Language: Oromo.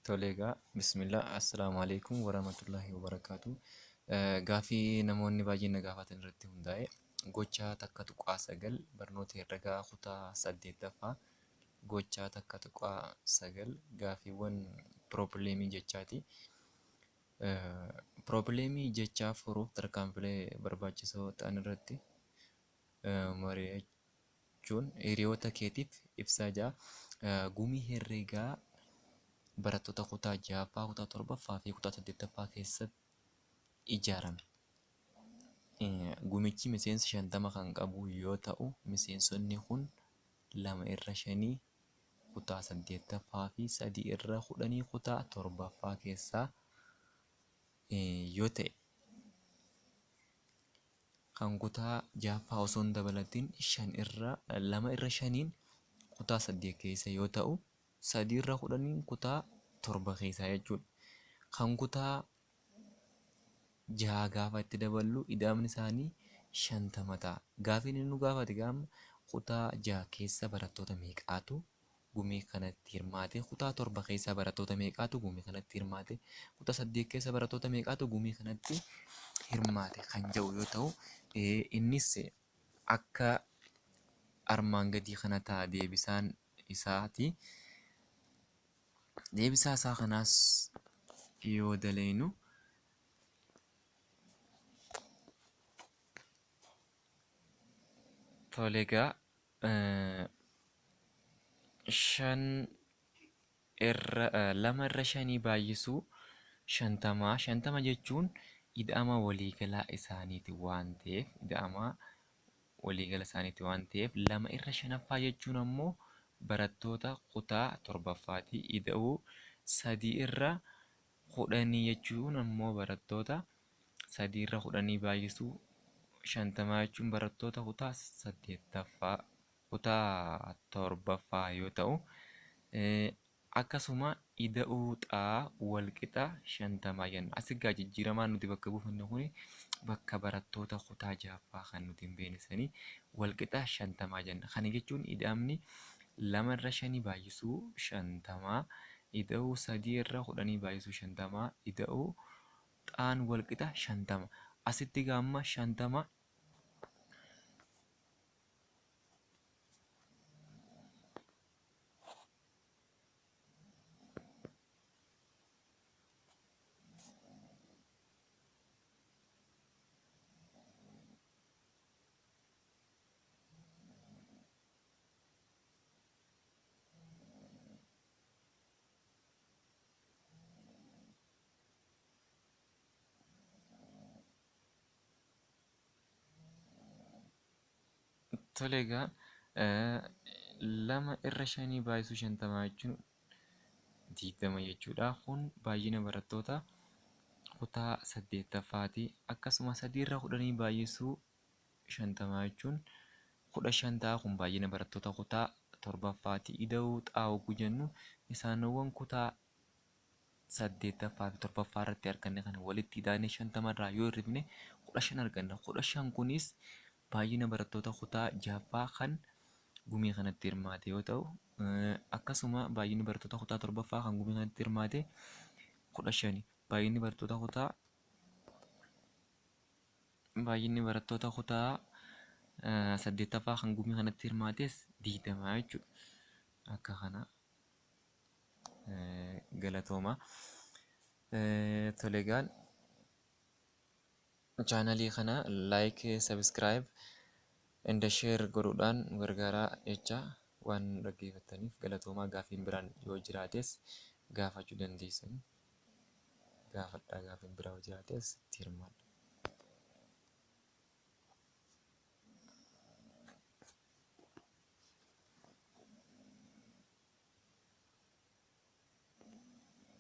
Tole egaa bismillah assalaamu alaikum warahmatullahi wabarakaatu. Gaaffii namoonni baay'een na gaafatan irratti hundaa'e gochaa 1.9 barnoota herregaa kutaa 8ffaa gochaa 1.9 gaaffiiwwan piroobileemii jechaati. Piroobileemii jechaa furuuf tarkaanfilee barbaachisoo ta'an irratti mari'achuun hiriyoota keetiif ibsaa ja'a. Gumii herreegaa barattoota kutaa 6ffaa, kutaa 7ffaa fi kutaa 8ffaa keessatti ijaarame. Gumichi miseensa 50 kan qabu yoo ta'u, miseensonni kun 2 irra shanii kutaa 8ffaa fi 3 irra kudhanii kutaa 7ffaa keessaa yoo ta'e, kan kutaa 6ffaa osoo hin dabalatin 5 irra 2 irra shaniin kutaa 8 keessa yoo ta'u, 3 irra kudhaniin kutaa 7 keessaa jechuudha. Kan kutaa 6 gaafa itti daballu ida'amni isaanii 50 ta'a. Gaafiin inni nu gaafate gaama kutaa 6 keessa barattoota meeqaatu gumii kanatti hirmaate? Kutaa 7 keessa barattoota meeqaatu gumii kanatti hirmaate? Kutaa 8 keessa barattoota meeqaatu gumii kanatti hirmaate kan jedhu yoo ta'u, innis akka armaan gadii kana ta'a deebisaan isaati. Deebisaa isaa kanaas yoo daleynu tole egaa 5 irra 2 irra shanii baay'isuu 50 50 jechuun ida'ama waliigalaa isaaniiti waan ta'eef ida'ama waliigala isaaniiti waan ta'eef 2 irra shanaffaa jechuun ammoo barattoota kutaa torbaffaati ida'uu 3 irra kudhanii jechuun ammoo barattoota 3 irra kudhanii baay'isuu 50 jechuun barattoota kutaa saddeettaffaa kutaa torbaffaa yoo ta'u akkasuma ida'uu xaa walqixa 50 jenna. Asi gaa jijjiiramaan nuti bakka buufanne kuni bakka barattoota kutaa 6ffaa kan nuti hin beekne sanii walqixa 50 jenna. Kana jechuun ida'amni 2 irra shanii baay'isuu 50 ida'uu 3 irra kudhanii baay'isuu 50 ida'uu xaan walqixa 50. Asitti gaa amma 50 Tole egaa 2 irra shanii baay'isuu 50 jechuun 20 jechuudha. Kun baay'ina barattoota kutaa 8ffaati. Akkasuma 3 irra kudhanii baay'isuu 50 jechuun 15 ta'a. Kun baay'ina barattoota kutaa 7ffaati. Ida'uu xaa hogguu jennu isaanowwan kutaa 8ffaa fi 7ffaa irratti arganne kana walitti idaanee 50 irraa yoo hir'ifne 15 arganna. 15 kunis baay'ina barattoota kutaa 6ffaa kan gumii kanatti hirmaate yoo ta'u, akkasuma baay'inni barattoota kutaa 7ffaa kan gumii kanatti hirmaate 15. Baay'inni barattoota kutaa baay'inni barattoota kutaa 8ffaa kan gumii kanatti hirmaates 20 jechuudha. Akka kana galatooma. Tole egaan chaanalii kana like, subscribe and share godhuudhaan nu gargaaraa jecha waan nu dhaggeeffattaniif galatoomaa gaaffiin biraan yoo jiraates gaafachuu dandeessan. Gaafadhaa gaaffiin biraa yoo jiraates itti hirmaadha.